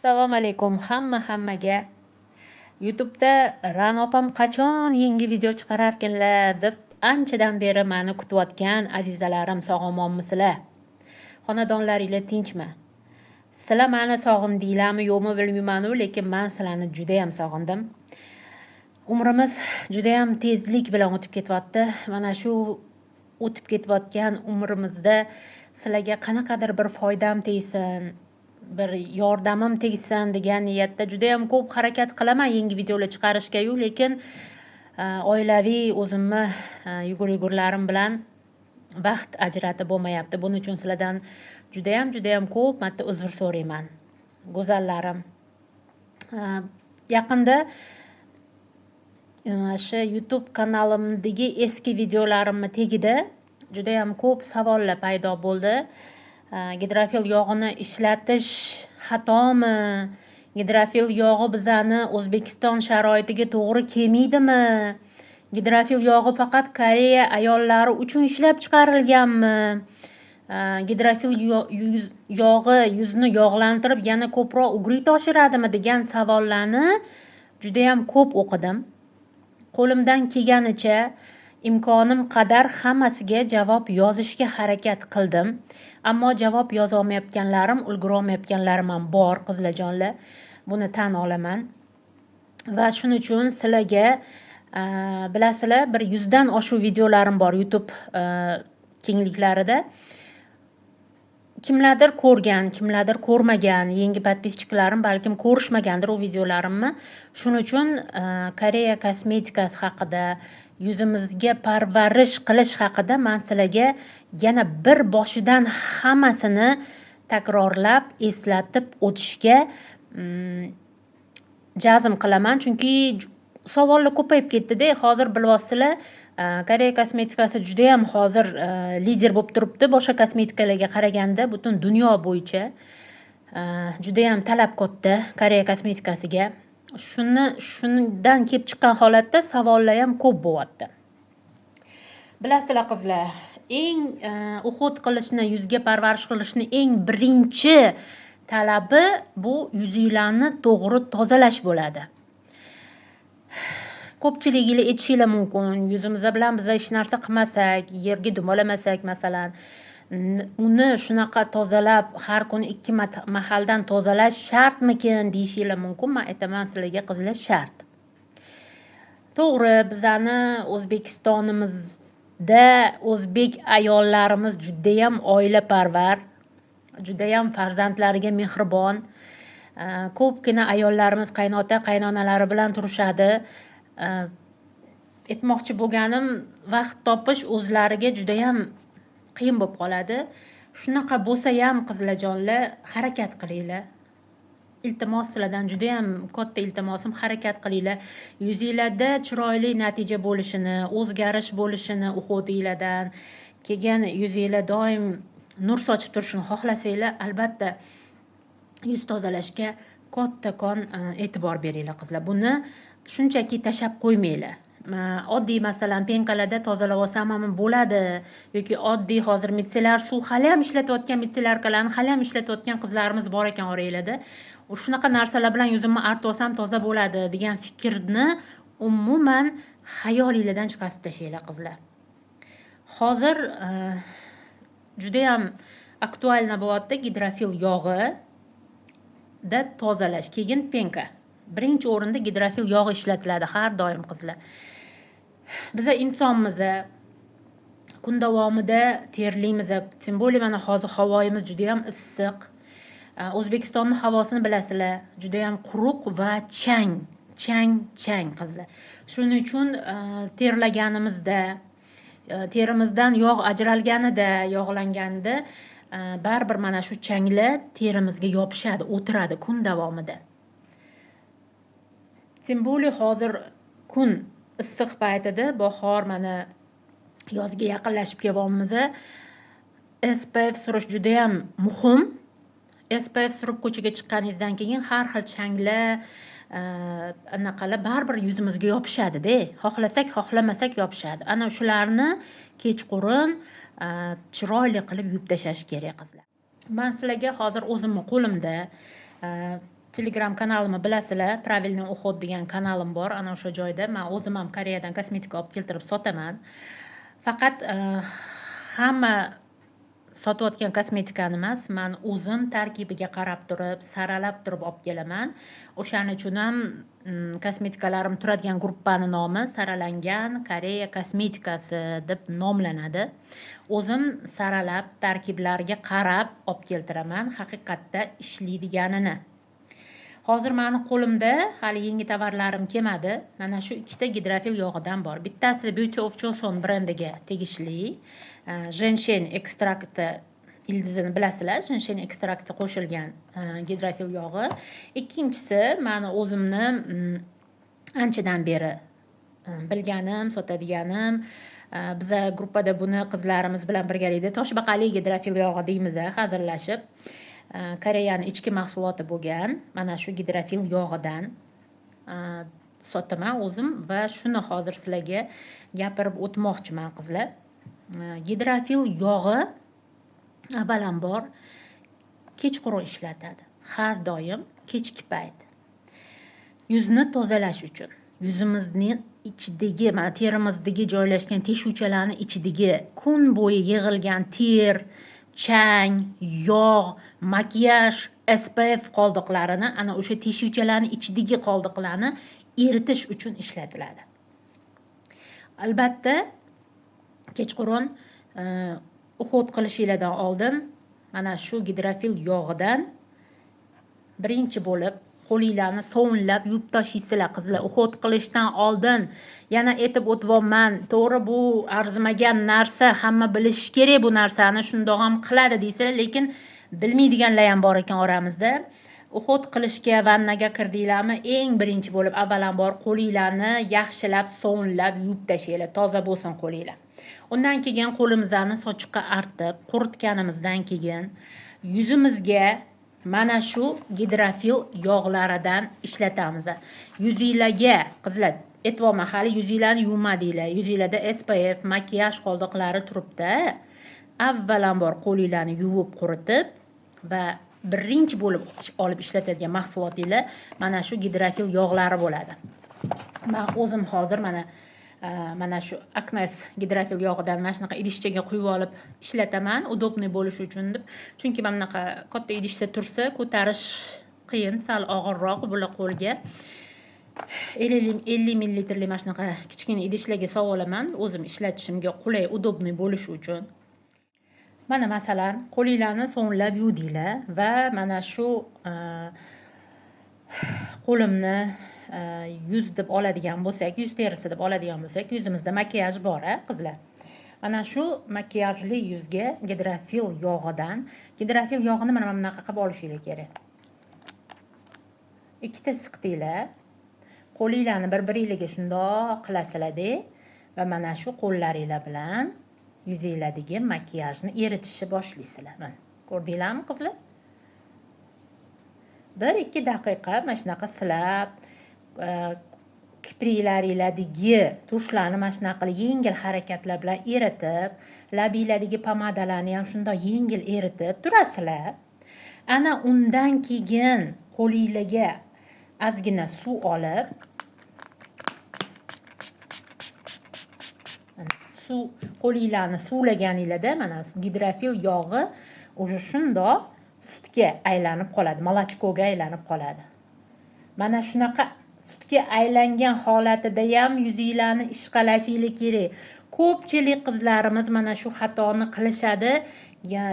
Assalomu alaykum hamma-hammaga. YouTube'da Ra'no opam qachon yangi video chiqararkinlar deb anchadan beri mani kutayotgan azizalarim, sog'-omonmisizlar? Xonadonlaringlar tinchmi? Sizlar mani sog'indinglarmi, yo'qmi bilmayman-u, lekin men sizlarni judayam sog'indim. Umrimiz judayam tezlik bilan o'tib ketyapti. Mana shu o'tib ketayotgan umrimizda sizlarga qanaqadir bir foydam tegsin, bir yordamim tegsin degan niyatda judayam ko'p harakat qilaman yangi videolar chiqarishga-yu, lekin oilaviy o'zimni yugur-yugurlarim bilan vaqt ajratib bo'lmayapti. Buning uchun sizlardan judayam judayam ko'p marta uzr so'rayman. Go'zallarim. Yaqinda shu YouTube kanalimdagi eski videolarimni tagida judayam ko'p savollar paydo bo'ldi. Gidrofil yog'ini ishlatish xatomi? Gidrofil yog'i bizani O'zbekiston sharoitiga to'g'ri kelmaydimi? Gidrofil yog'i faqat Koreya ayollari uchun ishlab chiqarilganmi? Gidrofil yog'i yuzni yog'lantirib yana ko'proq ugrit oshiradimi degan savollarni judayam ko'p o'qidim. Qo'limdan kelganicha, imkonim qadar hammasiga javob yozishga harakat qildim. Ammo javob yozolmayotganlarim, ulgurolmayotganlarim ham bor, qizlarjonlar. Buni tan olaman. Va shuning uchun sizlarga, bilasizlar, bir 100 dan oshiq videolarim bor YouTube kengliklarida. Kimlardir ko'rgan, kimlardir ko'rmagan, yangi подписчик larim balkim ko'rishmagandir u videolarimni. Shuning uchun Koreya kosmetikasi haqida, yuzimizga parvarish qilish haqida men sizlarga yana bir boshidan hammasini takrorlab, eslatib o'tishga jazm qilaman. Chunki savollar ko'payib ketdi-da. Hozir bilyapsizlar, Koreya kosmetikasi judayam hozir lider bo'lib turibdi boshqa kosmetikalarga qaraganda butun dunyo bo'yicha. Judayam talab katta Koreya kosmetikasiga. Shundan kelib chiqqan holatda savollar ham ko'p bo'lyapti. Bilasizlar, qizlar, eng уход qilishni, yuzga parvarish qilishni eng birinchi talabi bu yuzinglarni to'g'ri tozalash bo'ladi. Ko'pchiliginglar aytishinglar mumkin, yuzimiz bilan biz hech narsa qilmasak, yerga dumalamasak masalan, uni shunaqa tozalab, har kuni 2 mahaldan tozalash shartmikin deyishinglar mumkin. Men aytaman sizlarga, qizlar, shart. To'g'ri, bizani O'zbekistonimizda o'zbek ayollarimiz judayam oilaparvar, judayam farzandlariga mehribon. Ko'pgina ayollarimiz qaynota, qaynonalari bilan turishadi. Aytmoqchi bo'lganim, vaqt topish o'zlariga judayam qiyin bo'lib qoladi. Shunaqa bo'lsa ham, qizlarjonlar, harakat qilinglar. Iltimos, sizlardan judayam katta iltimosim, harakat qilinglar. Yuzinglarda chiroyli natija bo'lishini, o'zgarish bo'lishini уход inglardan, keyin yuzinglar doim nur sochib turishini xohlasanglar, albatta yuz tozalashga kattakon e'tibor beringlar, qizlar. Buni shunchaki tashlab qo'ymanglar. Oddiy masalan пенка larda tozalab olsam ham bo'ladi yoki oddiy hozir mitsellar suv hali ham ishlatayotgan, мицеллярка larni hali ham ishlatayotgan qizlarimiz bor ekan oranglarda. Shunaqa narsalar bilan yuzimni artib olsam toza bo'ladi degan fikrni umuman xayolinglardan chiqarib tashlanglar, qizlar. Hozir judayam актуально bo'lyapti gidrofil yog'ida tozalash, keyin пенка. Birinchi o'rinda gidrofil yog'i ishlatiladi har doim, qizlar. Biza insonmiz, kun davomida terlaymiz, тем более mana hozir havoyimiz judayam issiq. O'zbekistonni havosini bilasizlar, judayam quruq va chang, chang, chang, qizlar. Shuning uchun terlaganimizda, terimizdan yog' ajralganida, yog'langanda baribir mana shu changlar terimizga yopishadi, o'tiradi kun davomida. Тем более hozir kun issiq paytida, bahor, mana yozga yaqinlashib kelyapmiz. SPF surish judayam muhim. SPF surib ko'chaga chiqqaningizdan keyin har xil changlar, anaqalar baribir yuzimizga yopishadi-da. Xohlasak, xohlamasak yopishadi. Ana shularni kechqurun chiroyli qilib yuvib tashlash kerak, qizlar. Man sizlarga hozir o'zimni qo'limda Telegram kanalimni bilasizlar, "Правильный уход" degan kanalim bor. Ana o'sha joyda man o'zim ham Koreyadan kosmetika olib keltirib sotaman. Faqat hamma sotayotgan kosmetikani emas, man o'zim tarkibiga qarab turib, saralab turib olib kelaman. O'shaning uchun ham kosmetikalarim turadigan gruppani nomi "Saralangan Koreya kosmetikasi" deb nomlanadi. O'zim saralab, tarkiblariga qarab olib keltiraman, haqiqatda ishlaydiganini. Hozir mani qo'limda hali yangi tovarlarim kelmadi. Mana shu ikkita gidrofil yog'idan bor. Bittasi Beauty of Joseon brendiga tegishli. Жэньшэнь ekstrakti, ildizini bilasizlar, жэньшэнь ekstrakti qo'shilgan gidrofil yog'i. Ikkinchisi mani o'zimni anchadan beri bilganim, sotadiganim. Biza gruppada buni qizlarimiz bilan birgalikda toshbaqali gidrofil yog'i deymiz hazillashib. Koreyani ichki mahsuloti bo'lgan mana shu gidrofil yog'idan sotaman o'zim va shuni hozir sizlarga gapirib o'tmoqchiman, qizlar. Gidrofil yog'i avvalambor kechqurun ishlatadi. Har doim kechki payt. Yuzni tozalash uchun yuzimizni ichidagi, mana terimizdagi joylashgan teshuvchalarni ichidagi kun bo'yi yig'ilgan ter, chang, yog', makiyaj, SPF qoldiqlarini, ana o'sha teshuvchalarni ichidagi qoldiqlarni eritish uchun ishlatiladi. Albatta, kechqurun уход qilishinglardan oldin mana shu gidrofil yog'idan birinchi bo'lib qo'linglarni sovunlab yuvib tashlaysizlar, qizlar. Уход qilishdan oldin yana aytib o'tyapman. To'g'ri, bu arzimagan narsa, hamma bilishi kerak bu narsani, shundoq ham qiladi deysizlar, lekin bilmaydiganlar ham bor ekan oramizda. Уход qilishga vannaga kirdinglarmi, eng birinchi bo'lib avvalambor qo'linglarni yaxshilab sovunlab yuvib tashlanglar, toza bo'lsin qo'linglar. Undan keyin qo'limizni sochiqqa artib quritganimizdan keyin yuzimizga mana shu gidrofil yog'laridan ishlatamiz. Yuzinglarga, qizlar, aytyapman, hali yuzinglarni yuvmadinglar, yuzinglarda SPF, makiyaj qoldiqlari turibdi. Avvalambor qo'linglarni yuvib quritib va birinchi bo'lib olib ishlatadigan mahsulotinglar mana shu gidrofil yog'lari bo'ladi. Man o'zim hozir mana shu Acnes gidrofil yog'idan mana shunaqa idishchaga quyib olib ishlataman, удобный bo'lishi uchun deb. Chunki mana bunaqa katta idishda tursa, ko'tarish qiyin, sal og'irroq bular qo'lga. 50 millilitrli mana shunaqa kichkina idishlarga solib olaman, o'zim ishlatishimga qulay, удобный bo'lishi uchun. Mana masalan, qo'linglarni sovunlab yuvdinglar va mana shu qo'limni yuz deb oladigan bo'lsak, yuz terisi deb oladigan bo'lsak, yuzimizda makiyaj bor, a, qizlar. Mana shu makiyajli yuzga gidrofil yog'idan, gidrofil yog'ini mana bunaqa qilib olishinglar kerak. Ikkita siqdinglar, qo'linglarni bir biringlarga shundoq qilasizlarda va mana shu qo'llaringlar bilan yuzinglardagi makiyajni eritishni boshlaysizlar. Mana, ko'rdinglarmi, qizlar? 1-2 daqiqa mana shunaqa silab, kipriklaringlardagi тушь larni mana shunaqa qilib yengil harakatlar bilan eritib, labinglardagi pomadalarni ham shundoq yengil eritib turasizlar. Ana undan keyin qo'linglarga ozgina suv olib, suv, qo'linglarni suvlaganinglarda mana gidrofil yog'i уже shundoq sutga aylanib qoladi, молочко ga aylanib qoladi. Mana shunaqa sutga aylangan holatida ham yuzinglarni ishqalashinglar kerak. Ko'pchilik qizlarimiz mana shu xatoni qilishadi.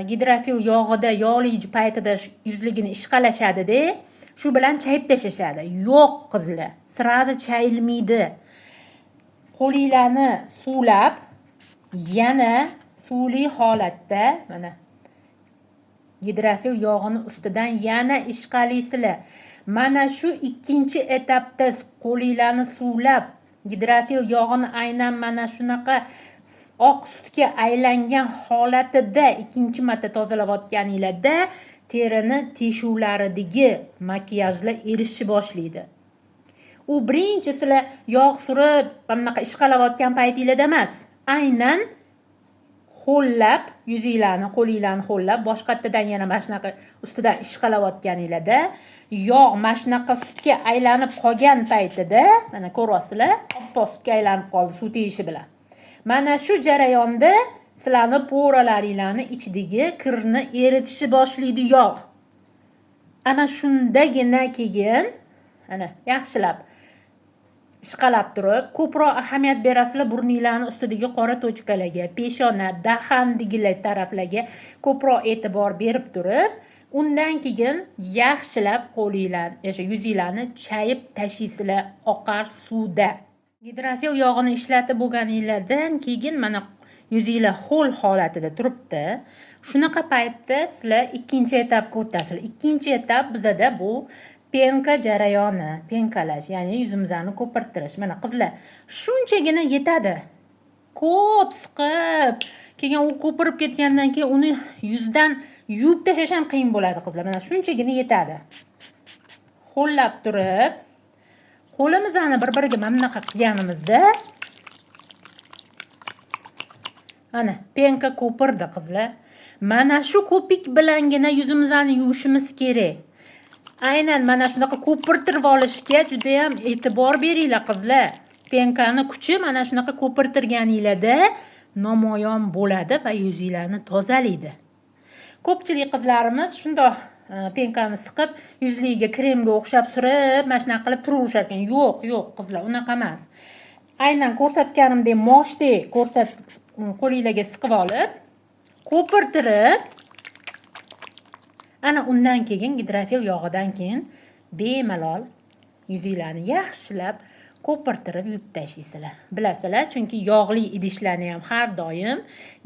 Gidrofil yog'ida, yog'li paytida yuzligini ishqalashadi-da, shu bilan chayib tashlashadi. Yo'q, qizlar, сразу chayilmaydi. Qo'linglarni suvlab, yana suvli holatda mana gidrofil yog'ini ustidan yana ishqalaysizlar. Mana shu ikkinchi etapda qo'linglarni suvlab, gidrofil yog'ini aynan mana shunaqa oq sutga aylangan holatida ikkinchi marta tozalayotganinglarda terini teshuvlaridagi makiyajlar erishni boshlaydi. U birinchi sizlar yog' surib, mana bunaqa ishqalayotgan paytinglarda emas, aynan Ho'llab yuzinglarni, qo'linglarni ho'llab, boshqatdan yana mana shunaqa ustidan ishqalayotganinglarda yog' mana shunaqa sutga aylanib qolgan paytida, mana ko'ryapsizlar, oppoq sutga aylanib qoldi suv tegishi bilan. Mana shu jarayonda sizlarni пора laringlarni ichidagi kirni eritishni boshlaydi yog'. Ana shundagina keyin ana yaxshilab ishqalab turib, ko'proq ahamiyat berasizlar burninglarni ustidagi qora точка larga, peshona, dahandagilar taraflarga ko'proq e'tibor berib turib, undan keyin yaxshilab qo'linglar, o'sha yuzinglarni chayib tashlaysizlar oqar suvda. Gidrofil yog'ini ishlatib bo'lganinglardan keyin mana yuzinglar ho'l holatida turibdi. Shunaqa paytda sizlar ikkinchi etapga o'tasizlar. Ikkinchi etap bizada bu пенка jarayoni, пенка lash, ya'ni yuzimizni ko'pirtirish. Mana qizlar, shunchagina yetadi. Ko'p siqib, keyin u ko'pirib ketgandan keyin uni yuzdan yuvib tashlash ham qiyin bo'ladi qizlar. Mana shunchagina yetadi. Ho'llab turib, qo'limizni bir-biriga mana bunaqa qilganimizda ana пенка ko'pirdi qizlar. Mana shu ko'pik bilangina yuzimizni yuvishimiz kerak. Aynan mana shunaqa ko'pirtirib olishga juda ham e'tibor beringlar qizlar. Пенка ni kuchi mana shunaqa ko'pirtirganinglarda namoyon bo'ladi va yuzinglarni tozalaydi. Ko'pchilik qizlarimiz shundoq пенка ni siqib, yuzligiga kremga o'xshab surib, mana shunaqa qilib turaverishar ekan. Yo'q, yo'q qizlar, unaqa emas. Aynan ko'rsatganimdek moshdek qo'linglarga siqib olib, ko'pirtirib, ana undan keyin gidrofil yog'idan keyin bemalol yuzinglarni yaxshilab ko'pirtirib yuvib tashlaysizlar. Bilasizlar, chunki yog'li idishlarni ham har doim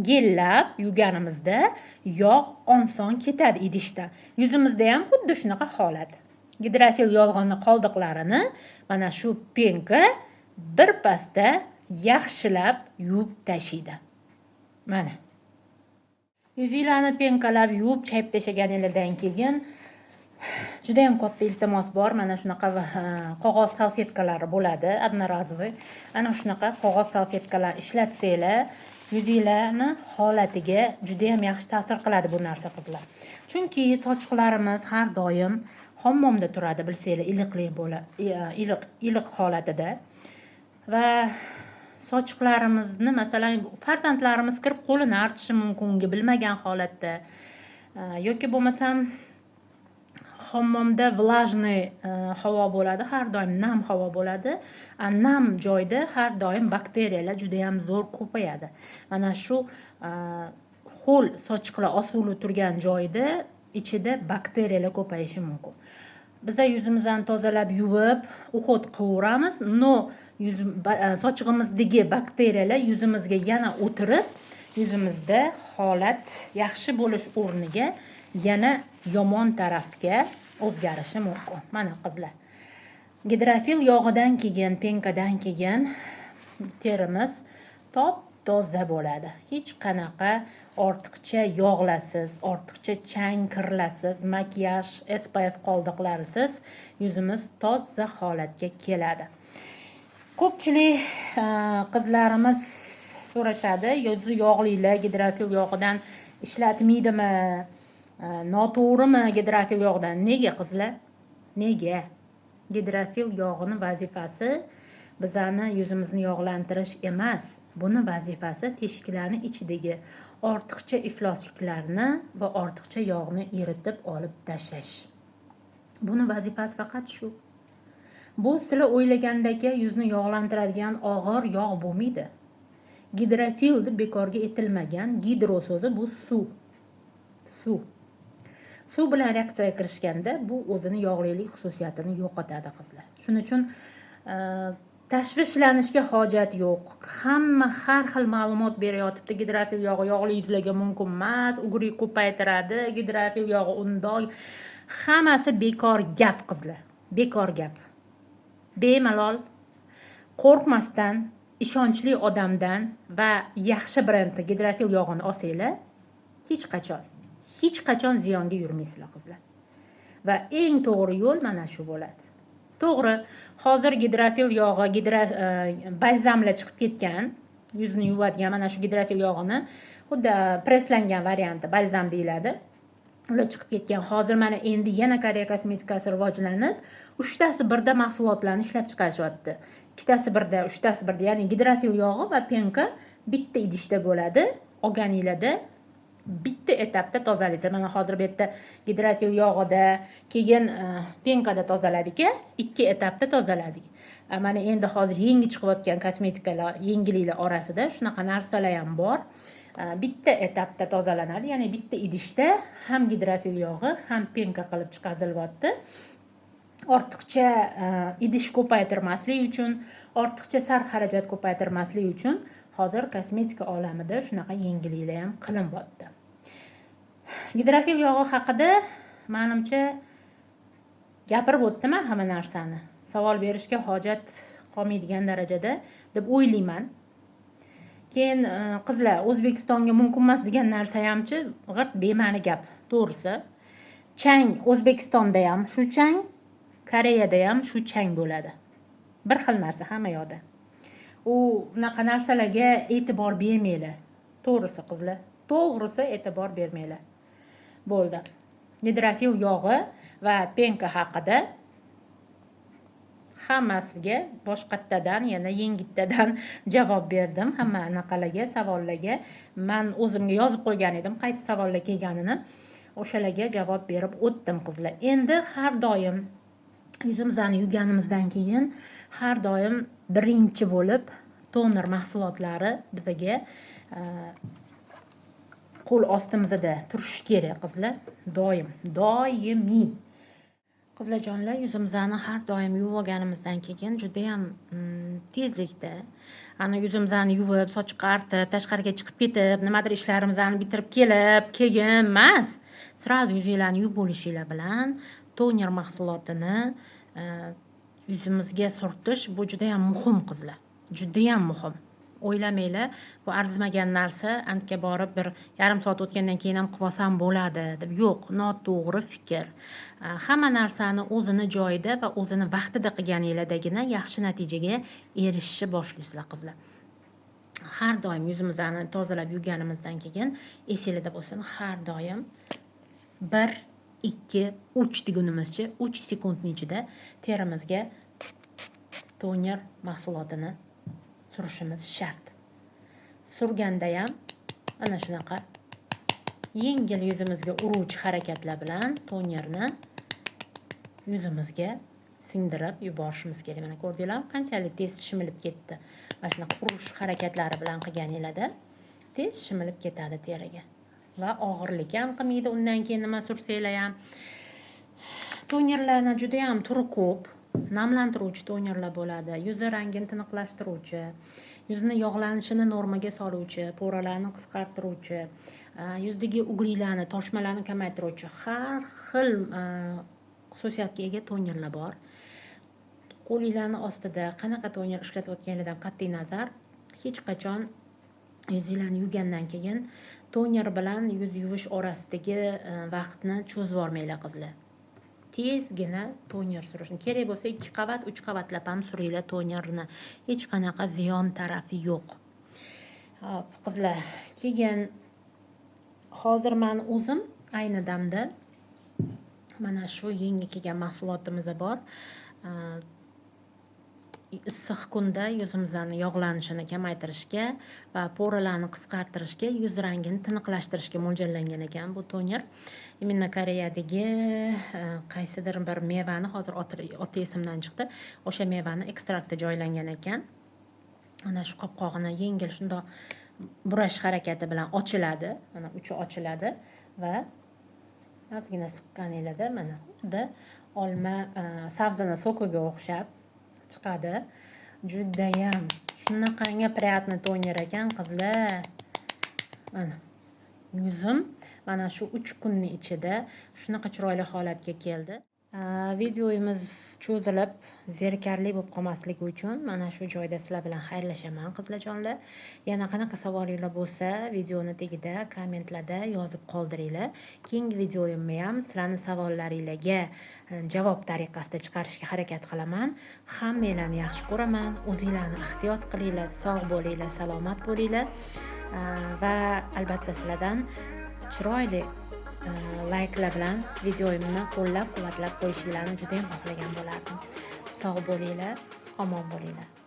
gellab yuvganimizda yog' oson ketadi idishdan. Yuzimizda ham xuddi shunaqa holat. Gidrofil yog'ini qoldiqlarini mana shu пенка bir pasda yaxshilab yuvib tashlaydi. Mana. Yuzinglarni пенка lab yuvib chayib tashlaganinglardan keyin juda ham katta iltimos bor. Mana shunaqa qog'oz salfetkalari bo'ladi, одноразовый. Ana shunaqa qog'oz salfetkalar ishlatsanglar, yuzinglarni holatiga juda ham yaxshi ta'sir qiladi bu narsa qizlar. Chunki sochiqlarimiz har doim hammomda turadi, bilsanglar, iliqlik bo'ladi, iliq, iliq holatida. Va sochiqlarimizni, masalan, farzandlarimiz kirib qo'lini artishi mumkin unga bilmagan holatda. Yoki bo'lmasam hammomda влажный havo bo'ladi, har doim nam havo bo'ladi. Nam joyda har doim bakteriyalar juda ham zo'r ko'payadi. Mana shu ho'l sochiqlar osilib turgan joyda ichida bakteriyalar ko'payishi mumkin. Biza yuzimizni tozalab yuvib, уход qilaveramiz, но sochig'imizdagi bakteriyalar yuzimizga yana o'tirib, yuzimizda holat yaxshi bo'lish o'rniga yana yomon tarafga o'zgarishi mumkin. Mana qizlar, gidrofil yog'idan keyin, пенка dan keyin terimiz top toza bo'ladi. Hech qanaqa ortiqcha yog'lasiz, ortiqcha chang kirlasiz, makiyaj, SPF qoldiqlarisiz yuzimiz toza holatga keladi. Ko'pchilik qizlarimiz so'rashadi, yuzi yog'lilar gidrofil yog'idan ishlatmaydimi? Noto'g'rimi gidrofil yog'idan? Nega qizlar? Nega? Gidrofil yog'ini vazifasi bizani yuzimizni yog'lantirish emas. Buni vazifasi teshiklarni ichidagi ortiqcha iflosliklarni va ortiqcha yog'ni eritib olib tashlash. Buni vazifasi faqat shu. Bu sizlar o'ylagandek yuzni yog'lantiradigan og'ir yog' bo'lmaydi. Gidrofil deb bekorga aytilmagan. Gidro so'zi bu suv. Suv. Suv bilan reaksiyaga kirishganda bu o'zini yog'lilik xususiyatini yo'qotadi qizlar. Shuning uchun tashvishlanishga hojat yo'q. Hamma har xil ma'lumot berayotibdi. Gidrofil yog'i yog'li yuzlarga mumkin emas, угри ko'paytiradi, gidrofil yog'i undoq. Hammasi bekor gap qizlar. Bekor gap. Bemalol qo'rqmasdan ishonchli odamdan va yaxshi brendni gidrofil yog'ini olsanglar, hech qachon ziyonga yurmaysizlar qizlar. Va eng to'g'ri yo'l mana shu bo'ladi. To'g'ri, hozir gidrofil yog'i, balzamlar chiqib ketgan, yuzni yuvadigan mana shu gidrofil yog'ini Xuddi presslangan varianti balzam deyiladi. Ular chiqib ketgan. Hozir mana endi yana Koreya kosmetikasi rivojlanib, uchtasi birda mahsulotlarni ishlab chiqarishyapti. Ikkitasi birda, uchtasi birda, ya'ni gidrofil yog'i va пенка bitta idishda bo'ladi. Olganinglarda bitta etapda tozalaysizlar. Mana hozir bu yerda gidrofil yog'ida, keyin пенка da tozaladik, ikki etapda tozaladik. Mana endi hozir yangi chiqayotgan kosmetikalar, yangiliklar orasida shunaqa narsalar ham bor. Bitta etapda tozalanadi, ya'ni bitta idishda ham gidrofil yog'i, ham пенка qilib chiqarilyapti. Ortiqcha idish ko'paytirmaslik uchun, ortiqcha sarf xarajat ko'paytirmaslik uchun hozir kosmetika olamida shunaqa yengilliklar ham qilinyapti. Gidrofil yog'i haqida manimcha gapirib o'tdim hamma narsani, savol berishga hojat qolmaydigan darajada deb o'ylayman. Keyin qizlar, O'zbekistonga mumkin emas degan narsayamchi g'irt bema'ni gap, to'g'risi. Chang O'zbekistonda ham shu chang, Koreyada ham shu chang bo'ladi, bir xil narsa hamma yoqda. U unaqa narsalarga e'tibor bermanglar, to'g'risi, qizlar, to'g'risi, e'tibor bermanglar. Bo'ldi, gidrofil yog'i va пенка haqida hammasiga boshqatdan, yana yengitdadan javob berdim hamma anaqalarga, savollarga. Man o'zimga yozib qo'ygan edim qaysi savollar kelganini, o'shalarga javob berib o'tdim, qizlar. Endi har doim yuzimizni yuvganimizdan keyin har doim birinchi bo'lib toner mahsulotlari bizaga qo'l ostimizda turishi kerak, qizlar, doim, doimiy. Qizlarjonlar, yuzimizni har doim yuvib olganimizdan keyin judayam tezlikda ani yuzimizni yuvib, sochiqqa artib, tashqariga chiqib ketib, nimadir ishlarimizni bitirib kelib keyin emas, сразу yuzinglarni yuvib bo'lishinglar bilan toner mahsulotini yuzimizga surtish, bu judayam muhim, qizlar, judayam muhim. O'ylamanglar, bu arzimagan narsa, antga borib bir yarim soat o'tgandan keyin ham qilib olsam bo'ladi deb. Yo'q, noto'g'ri fikr. Hamma narsani o'zini joyida va o'zini vaqtida qilganinglardagina yaxshi natijaga erishishni boshlaysizlar, qizlar. Har doim yuzimizni tozalab yuvganimizdan keyin, esinglarda bo'lsin, har doim 1, 2, 3 degunimizcha 3 sekundni ichida terimizga toner mahsulotini surishimiz shart. Surgandayam ana shunaqa yengil yuzimizga uruvchi harakatlar bilan tonerni yuzimizga singdirib yuborishimiz kerak. Mana ko'rdinglarmi, qanchalik tez shimilib ketdi. Mana shunaqa urish harakatlari bilan qilganinglarda tez shimilib ketadi teriga va og'irlik ham qilmaydi undan keyin nima sursanglar ham. Tonerlarni judayam turi ko'p. Namlantiruvchi tonerlar bo'ladi, yuzi rangini tiniqlashtiruvchi, yuzni yog'lanishini normaga soluvchi, пора larni qisqartiruvchi, yuzdagi угри larni, toshmalarni kamaytiruvchi har xil xususiyatga ega tonerlar bor. Qo'linglarni ostida qanaqa toner ishlatayotganinglardan qat'iy nazar, hech qachon yuzinglarni yuvgandan keyin toner bilan yuz yuvish orasidagi vaqtni cho'zib yubormanglar, qizlar. Tezgina toner surishni, kerak bo'lsa ikki qavat, uch qavatlab ham suringlar tonerni, hech qanaqa ziyon tarafi yo'q. Hop, qizlar, keyin hozir man o'zim ayni damda mana shu yangi kelgan mahsulotimiz bor, issiq kunda yuzimizni yog'lanishini kamaytirishga va пора larni qisqartirishga, yuz rangini tiniqlashtirishga mo'ljallangan ekan bu toner. Именно Koreyadagi qaysidir bir mevani, hozir oti esimdan chiqdi, o'sha mevani ekstrakti joylangan ekan. Ana shu qopqog'ini yengil shundoq burash harakati bilan ochiladi, mana uchi ochiladi va ozgina siqqaninglarda mana xuddi olma sabzini сок iga o'xshab chiqadi. Judayam shunaqangi приятный toner ekan, qizlar. Mana yuzim mana shu 3 kunni ichida shunaqa chiroyli holatga keldi. Videomiz cho'zilib zerikarli bo'lib qolmasligi uchun mana shu joyda sizlar bilan xayrlashaman, qizlarjonlar. Yana qanaqa savolinglar bo'lsa, videoni tagida kommentlarda yozib qoldiringlar. Keyingi videoyimni ham sizlarni savollaringlarga javob tariqasida chiqarishga harakat qilaman. Hammanglarni yaxshi ko'raman, o'zinglarni ehtiyot qilinglar, sog' bo'linglar, salomat bo'linglar. Va albatta sizlardan chiroyli layklar bilan videoyimni qo'llab quvvatlab qo'yishinglarni judayam xohlagan bo'lardim. Sog' bo'linglar, omon bo'linglar.